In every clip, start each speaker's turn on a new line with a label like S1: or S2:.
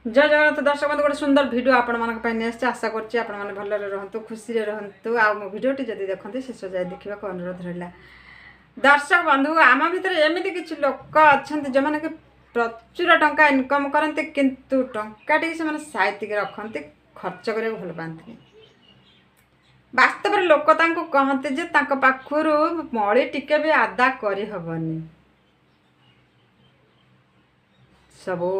S1: ଜୟ ଜଗନ୍ନାଥ ଦର୍ଶକ ବନ୍ଧୁ, ଗୋଟେ ସୁନ୍ଦର ଭିଡ଼ିଓ ଆପଣମାନଙ୍କ ପାଇଁ ନେଇ ଆସିଛି। ଆଶା କରୁଛି ଆପଣମାନେ ଭଲରେ ରହନ୍ତୁ, ଖୁସିରେ ରହନ୍ତୁ। ଆଉ ମୋ ଭିଡ଼ିଓଟି ଯଦି ଦେଖନ୍ତି, ଶେଷ ଯାଏ ଦେଖିବାକୁ ଅନୁରୋଧ ରହିଲା। ଦର୍ଶକ ବନ୍ଧୁ, ଆମ ଭିତରେ ଏମିତି କିଛି ଲୋକ ଅଛନ୍ତି ଯେଉଁମାନେ କି ପ୍ରଚୁର ଟଙ୍କା ଇନକମ୍ କରନ୍ତି, କିନ୍ତୁ ଟଙ୍କାଟିକି ସେମାନେ ସାଇତିକି ରଖନ୍ତି, ଖର୍ଚ୍ଚ କରିବାକୁ ଭଲ ପାଆନ୍ତିନି। ବାସ୍ତବରେ ଲୋକ ତାଙ୍କୁ କହନ୍ତି ଯେ ତାଙ୍କ ପାଖରୁ ମଳି ଟିକେ ବି ଆଦା କରିହେବନି। ସବୁ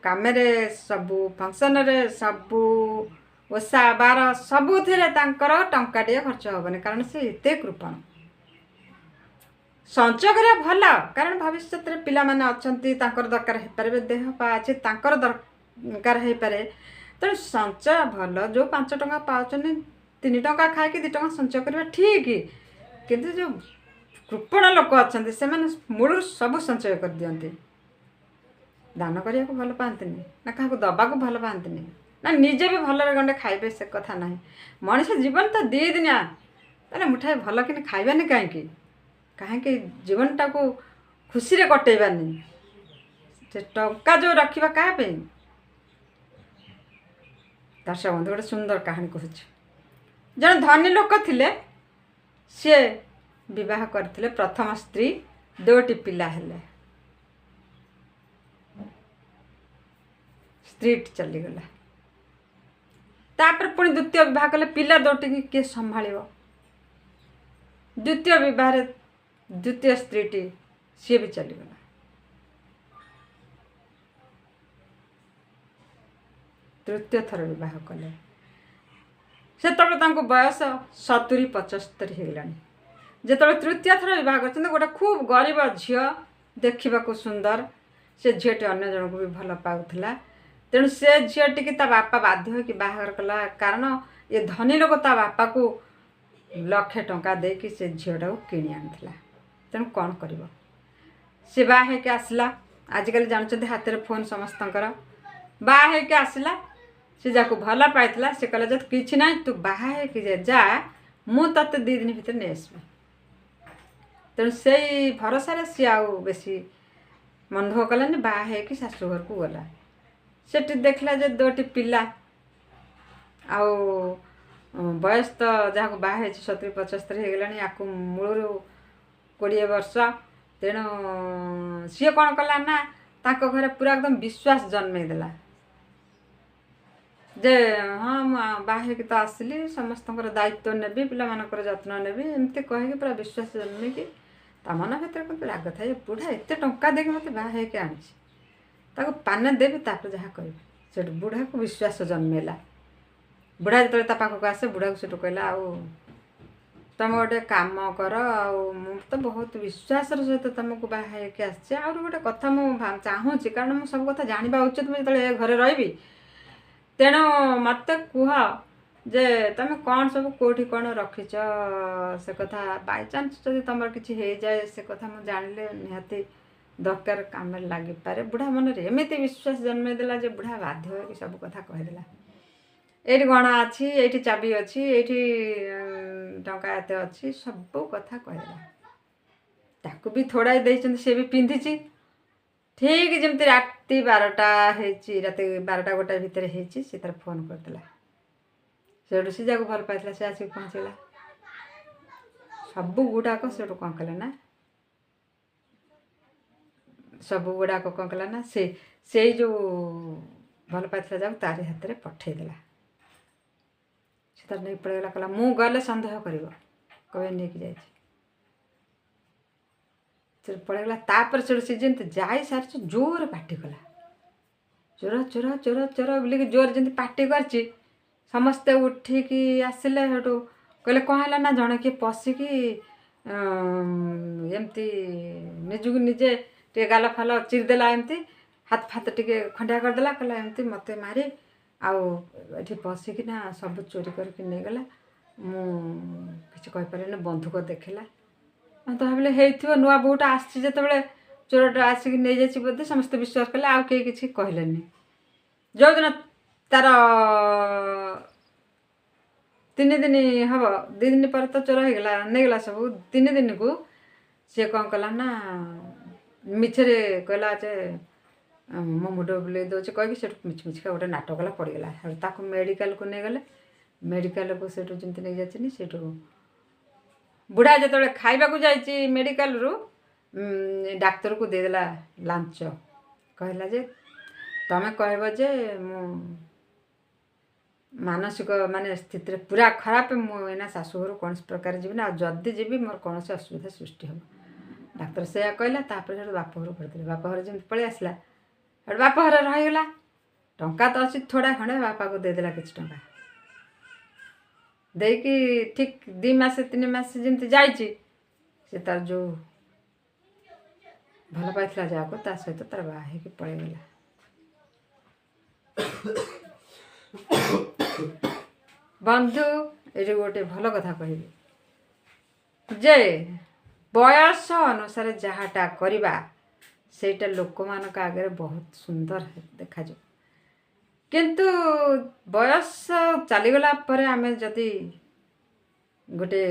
S1: କାମରେ, ସବୁ ଫଙ୍କସନରେ, ସବୁ ଓଷା ବାର, ସବୁଥିରେ ତାଙ୍କର ଟଙ୍କାଟିଏ ଖର୍ଚ୍ଚ ହେବନି, କାରଣ ସେ ଏତେ କୃପଣ। ସଞ୍ଚୟ କରିବା ଭଲ, କାରଣ ଭବିଷ୍ୟତରେ ପିଲାମାନେ ଅଛନ୍ତି, ତାଙ୍କର ଦରକାର ହେଇପାରିବେ, ଦେହ ପା ଅଛି, ତାଙ୍କର ଦରକାର ହେଇପାରେ। ତେଣୁ ସଞ୍ଚୟ ଭଲ। ଯେଉଁ 5 ଟଙ୍କା ପାଉଛନ୍ତି, 3 ଟଙ୍କା ଖାଇକି 2 ଟଙ୍କା ସଞ୍ଚୟ କରିବା ଠିକ୍। କିନ୍ତୁ ଯେଉଁ କୃପଣ ଲୋକ ଅଛନ୍ତି, ସେମାନେ ମୂଳରୁ ସବୁ ସଞ୍ଚୟ କରିଦିଅନ୍ତି। ଦାନ କରିବାକୁ ଭଲ ପାଆନ୍ତିନି, ନା କାହାକୁ ଦେବାକୁ ଭଲ ପାଆନ୍ତିନି, ନା ନିଜେ ବି ଭଲରେ ଗଣ୍ଡେ ଖାଇବେ ସେ କଥା ନାହିଁ। ମଣିଷ ଜୀବନ ତ 2 ଦିନିଆ, ତାହେଲେ ମୁଠାଏ ଭଲ କିନି ଖାଇବାନି କାହିଁକି? କାହିଁକି ଜୀବନଟାକୁ ଖୁସିରେ କଟେଇବାନି? ସେ ଟଙ୍କା ଯେଉଁ ରଖିବା କାହା ପାଇଁ? ଦର୍ଶକ ବନ୍ଧୁ, ଗୋଟେ ସୁନ୍ଦର କାହାଣୀ କହୁଛି। ଜଣେ ଧନୀ ଲୋକ ଥିଲେ। ସିଏ ବିବାହ କରିଥିଲେ। ପ୍ରଥମ ସ୍ତ୍ରୀ, 2ଟି ପିଲା ହେଲେ। ସ୍ତ୍ରୀଟି ଚାଲିଗଲା। ତାପରେ ପୁଣି ଦ୍ୱିତୀୟ ବିବାହ କଲେ। ପିଲା 2ଟିକି କିଏ ସମ୍ଭାଳିବ? ଦ୍ୱିତୀୟ ବିବାହରେ ଦ୍ୱିତୀୟ ସ୍ତ୍ରୀଟି, ସିଏ ବି ଚାଲିଗଲା। ତୃତୀୟ ଥର ବିବାହ କଲେ। ସେତେବେଳେ ତାଙ୍କୁ ବୟସ 70 75 ହେଇଗଲାଣି ଯେତେବେଳେ ତୃତୀୟ ଥର ବିବାହ କରିଛନ୍ତି। ଗୋଟେ ଖୁବ୍ ଗରିବ ଝିଅ, ଦେଖିବାକୁ ସୁନ୍ଦର। ସେ ଝିଅଟି ଅନ୍ୟ ଜଣକୁ ବି ଭଲ ପାଉଥିଲା। ତେଣୁ ସେ ଝିଅଟିକି ତା ବାପା ବାଧ୍ୟ ହୋଇକି ବାହାଘର କଲା, କାରଣ ଏ ଧନୀ ଲୋକ ତା ବାପାକୁ ଲକ୍ଷେ ଟଙ୍କା ଦେଇକି ସେ ଝିଅଟାକୁ କିଣି ଆଣିଥିଲା। ତେଣୁ କ'ଣ କରିବ? ସେ ବାହା ହେଇକି ଆସିଲା। ଆଜିକାଲି ଜାଣୁଛନ୍ତି, ହାତରେ ଫୋନ୍ ସମସ୍ତଙ୍କର। ବାହା ହେଇକି ଆସିଲା। ସେ ଯାହାକୁ ଭଲ ପାଇଥିଲା, ସେ କହିଲା ଯେ କିଛି ନାହିଁ, ତୁ ବାହା ହେଇକି ଯା, ମୁଁ ତୋତେ 2 ଦିନ ଭିତରେ ନେଇ ଆସିବି। ତେଣୁ ସେଇ ଭରସାରେ ସିଏ ଆଉ ବେଶୀ ମନ ଦୁଃଖ କଲାନି। ବାହା ହେଇକି ଶାଶୁଘରକୁ ଗଲା। ସେଠି ଦେଖିଲା ଯେ 2ଟି ପିଲା, ଆଉ ବୟସ ତ ଯାହାକୁ ବାହା ହେଇଛି 70 75 ହେଇଗଲାଣି, ଆକୁ ମୂଳରୁ 20 ବର୍ଷ। ତେଣୁ ସିଏ କ'ଣ କଲା ନା, ତାଙ୍କ ଘରେ ପୁରା ଏକଦମ ବିଶ୍ୱାସ ଜନ୍ମେଇ ଦେଲା ଯେ ହଁ, ମୁଁ ବାହା ହେଇକି ତ ଆସିଲି, ସମସ୍ତଙ୍କର ଦାୟିତ୍ୱ ନେବି, ପିଲାମାନଙ୍କର ଯତ୍ନ ନେବି। ଏମିତି କହିକି ପୁରା ବିଶ୍ୱାସ ଜନ୍ମେଇକି, ତା ମନ ଭିତରେ କିନ୍ତୁ ରାଗ ଥାଏ, ବୁଢ଼ା ଏତେ ଟଙ୍କା ଦେଇକି ମୋତେ ବାହା ହେଇକି ଆଣିଛି, ତାକୁ ପାନେ ଦେବି, ତାପରେ ଯାହା କହିବି। ସେଠୁ ବୁଢ଼ାକୁ ବିଶ୍ୱାସ ଜନ୍ମେଇଲା। ବୁଢ଼ା ଯେତେବେଳେ ତା ପାଖକୁ ଆସେ, ବୁଢ଼ାକୁ ସେଠୁ କହିଲା, ଆଉ ତୁମେ ଗୋଟେ କାମ କର, ଆଉ ମୁଁ ତ ବହୁତ ବିଶ୍ୱାସର ସହିତ ତୁମକୁ ବାହା ହେଇକି ଆସିଛି। ଆହୁରି ଗୋଟେ କଥା ମୁଁ ଚାହୁଁଛି, କାରଣ ମୁଁ ସବୁ କଥା ଜାଣିବା ଉଚିତ ମୁଁ ଯେତେବେଳେ ଏ ଘରେ ରହିବି। ତେଣୁ ମୋତେ କୁହ ଯେ ତୁମେ କ'ଣ ସବୁ କେଉଁଠି କ'ଣ ରଖିଛ, ସେ କଥା ବାଇଚାନ୍ସ ଯଦି ତୁମର କିଛି ହେଇଯାଏ, ସେ କଥା ମୁଁ ଜାଣିଲେ ନିହାତି ଦରକାର କାମରେ ଲାଗିପାରେ। ବୁଢ଼ା ମନରେ ଏମିତି ବିଶ୍ୱାସ ଜନ୍ମେଇ ଦେଲା ଯେ ବୁଢ଼ା ବାଧ୍ୟ ହୋଇକି ସବୁ କଥା କହିଦେଲା। ଏଇଠି ଗଣା ଅଛି, ଏଇଠି ଚାବି ଅଛି, ଏଇଠି ଟଙ୍କା ଏତେ ଅଛି, ସବୁ କଥା କହିଦେଲା। ତାକୁ ବି ଥୋଡ଼ାଇ ଦେଇଛନ୍ତି, ସେ ବି ପିନ୍ଧିଛି। ଠିକ୍ ଯେମିତି ରାତି 12ଟା ହେଇଛି, ରାତି 12ଟା 1 ଭିତରେ ହେଇଛି, ସେ ତାର ଫୋନ୍ କରିଦେଲା। ସେଠୁ ସେ ଯାହାକୁ ଭଲ ପାଇଥିଲା, ସେ ଆସିକି ପହଞ୍ଚିଲା। ସବୁ ଗୁଡ଼ାକ ସେଠୁ କ'ଣ କଲା ନା, ସବୁ ଗୁଡ଼ାକ କ'ଣ କଲା ନା, ସେ ସେଇ ଯେଉଁ ଭଲ ପାଇଥିଲା ଯାହାକୁ, ତାରି ହାତରେ ପଠେଇଦେଲା। ସେ ତାର ନେଇକି ପଳେଇଗଲା। କହିଲା, ମୁଁ ଗଲେ ସନ୍ଦେହ କରିବ, କହିବେ ନେଇକି ଯାଇଛି। ସେ ପଳେଇଗଲା। ତାପରେ ସେଠୁ ସେ ଯେମିତି ଯାଇ ସାରିଛି, ଜୋରେ ପାଟି କଲା, ଚୋର ଚୋର ଚୋର ଚୋର ବୋଲିକି। ଜୋରେ ଯେମିତି ପାଟି କରିଛି, ସମସ୍ତେ ଉଠିକି ଆସିଲେ। ସେଠୁ କହିଲେ, କ'ଣ ହେଲା? ନା, ଜଣେ କିଏ ପଶିକି ଏମିତି ନିଜକୁ ନିଜେ ଟିକେ ଗାଲ ଫାଲ ଚିରିଦେଲା, ଏମିତି ହାତ ଫାତ ଟିକେ ଖଣ୍ଡିଆ କରିଦେଲା। କହିଲା, ଏମିତି ମୋତେ ମାରି ଆଉ ଏଠି ପଶିକିନା ସବୁ ଚୋରି କରିକି ନେଇଗଲା, ମୁଁ କିଛି କହିପାରିଲିନି, ବନ୍ଧୁକ ଦେଖିଲା। ତ ଭାବିଲେ ହେଇଥିବ, ନୂଆ ବୋହୂଟା ଆସିଛି ଯେତେବେଳେ, ଚୋରଟା ଆସିକି ନେଇଯାଇଛି ବୋଧେ। ସମସ୍ତେ ବିଶ୍ୱାସ କଲେ, ଆଉ କେହି କିଛି କହିଲେନି। ଯେଉଁଦିନ ତାର 3 ଦିନ ହବ, 2 ଦିନ ପରେ ତ ଚୋର ହେଇଗଲା, ନେଇଗଲା ସବୁ, 3 ଦିନକୁ ସିଏ କ'ଣ କଲା ନା, ମିଛରେ କହିଲା ଯେ ମୋ ମୁଣ୍ଡ ବୁଲେଇ ଦେଉଛି କହିକି ସେଠୁ ମିଛି ମିଛିକା ଗୋଟେ ନାଟକ କଲା, ପଡ଼ିଗଲା। ସେଠୁ ତାକୁ ମେଡ଼ିକାଲକୁ ନେଇଗଲେ। ମେଡ଼ିକାଲକୁ ସେଠୁ ଯେମିତି ନେଇଯାଇଛନ୍ତି, ସେଠୁ ବୁଢ଼ା ଯେତେବେଳେ ଖାଇବାକୁ ଯାଇଛି ମେଡ଼ିକାଲରୁ, ଡାକ୍ତରକୁ ଦେଇଦେଲା ଲାଞ୍ଚ। କହିଲା ଯେ ତମେ କହିବ ଯେ ମୁଁ ମାନସିକ ମାନେ ସ୍ଥିତିରେ ପୁରା ଖରାପ, ମୁଁ ଏଇନା ଶାଶୁଘରୁ କୌଣସି ପ୍ରକାର ଯିବିନି, ଆଉ ଯଦି ଯିବି ମୋର କୌଣସି ଅସୁବିଧା ସୃଷ୍ଟି ହେବ। ଡାକ୍ତର ସେଇଆ କହିଲା। ତାପରେ ସେଠୁ ବାପ ଘରୁ ପଳେଇଥିଲେ। ବାପ ଘରେ ଯେମିତି ପଳେଇ ଆସିଲା, ସେଠୁ ବାପ ଘରେ ରହିଗଲା। ଟଙ୍କା ତ ଅଛି ଥୋଡ଼ା ଖଣ୍ଡେ, ବାପାକୁ ଦେଇଦେଲା କିଛି ଟଙ୍କା। ଦେଇକି ଠିକ୍ 2 ମାସ 3 ମାସ ଯେମିତି ଯାଇଛି, ସେ ତାର ଯେଉଁ ଭଲ ପାଇଥିଲା ଯାହାକୁ, ତା ସହିତ ତାର ବାହା ହେଇକି ପଳେଇଗଲା। ବନ୍ଧୁ, ଏଠି ଗୋଟେ ଭଲ କଥା କହିବି ଯେ ବୟସ ଅନୁସାରେ ଯାହାଟା କରିବା ସେଇଟା ଲୋକମାନଙ୍କ ଆଗରେ ବହୁତ ସୁନ୍ଦର ଦେଖାଯିବ, କିନ୍ତୁ ବୟସ ଚାଲିଗଲା ପରେ ଆମେ ଯଦି ଗୋଟେ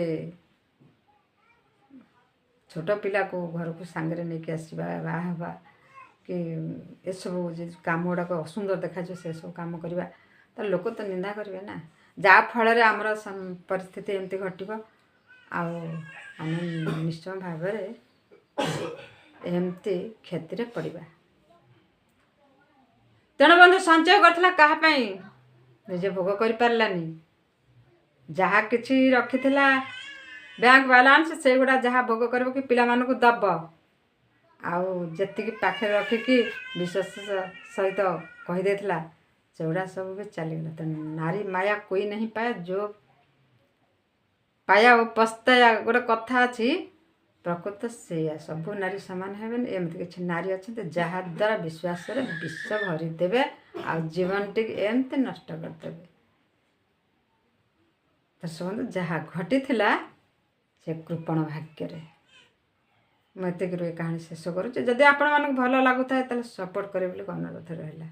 S1: ଛୋଟ ପିଲାକୁ ଘରକୁ ସାଙ୍ଗରେ ନେଇକି ଆସିବା, ବାହା ହେବା କି ଏସବୁ କାମ ଗୁଡ଼ାକ ଅସୁନ୍ଦର ଦେଖାଯିବ, ସେସବୁ କାମ କରିବା ତାହେଲେ ଲୋକ ତ ନିନ୍ଦା କରିବେ ନା, ଯାହାଫଳରେ ଆମର ପରିସ୍ଥିତି ଏମିତି ଘଟିବ ଆଉ ଆମେ ନିଶ୍ଚୟ ଭାବରେ ଏମିତି କ୍ଷତିରେ ପଡ଼ିବା। ତେଣୁ ବନ୍ଧୁ, ସଞ୍ଚୟ କରିଥିଲା କାହା ପାଇଁ? ନିଜେ ଭୋଗ କରିପାରିଲାନି। ଯାହା କିଛି ରଖିଥିଲା ବ୍ୟାଙ୍କ ବାଲାନ୍ସ, ସେଇଗୁଡ଼ା ଯାହା ଭୋଗ କରିବ କି ପିଲାମାନଙ୍କୁ ଦେବ, ଆଉ ଯେତିକି ପାଖରେ ରଖିକି ବିଶ୍ୱାସ ସହିତ କହିଦେଇଥିଲା ସେଗୁଡ଼ା ସବୁ ବି ଚାଲିଗଲା। ତେଣୁ ନାରୀ ମାୟା କୋଇ ନାହିଁ ପାୟା, ଯୋ ପାୟା ଓ ପସ୍ତାୟା, ଗୋଟେ କଥା ଅଛି। ପ୍ରକୃତ ସେଇଆ, ସବୁ ନାରୀ ସମାନ ହେବେନି। ଏମିତି କିଛି ନାରୀ ଅଛନ୍ତି ଯାହାଦ୍ୱାରା ବିଶ୍ୱାସରେ ବିଷ ଭରିଦେବେ ଆଉ ଜୀବନଟିକୁ ଏମିତି ନଷ୍ଟ କରିଦେବେ। ଦର୍ଶକ ବନ୍ଧୁ, ଯାହା ଘଟିଥିଲା ସେ କୃପଣ ଭାଗ୍ୟରେ। ମୁଁ ଏତିକିରୁ ଏ କାହାଣୀ ଶେଷ କରୁଛି। ଯଦି ଆପଣମାନଙ୍କୁ ଭଲ ଲାଗୁଥାଏ ତାହେଲେ ସପୋର୍ଟ କରିବେ ବୋଲି ଅନୁରୋଧ ରହିଲା।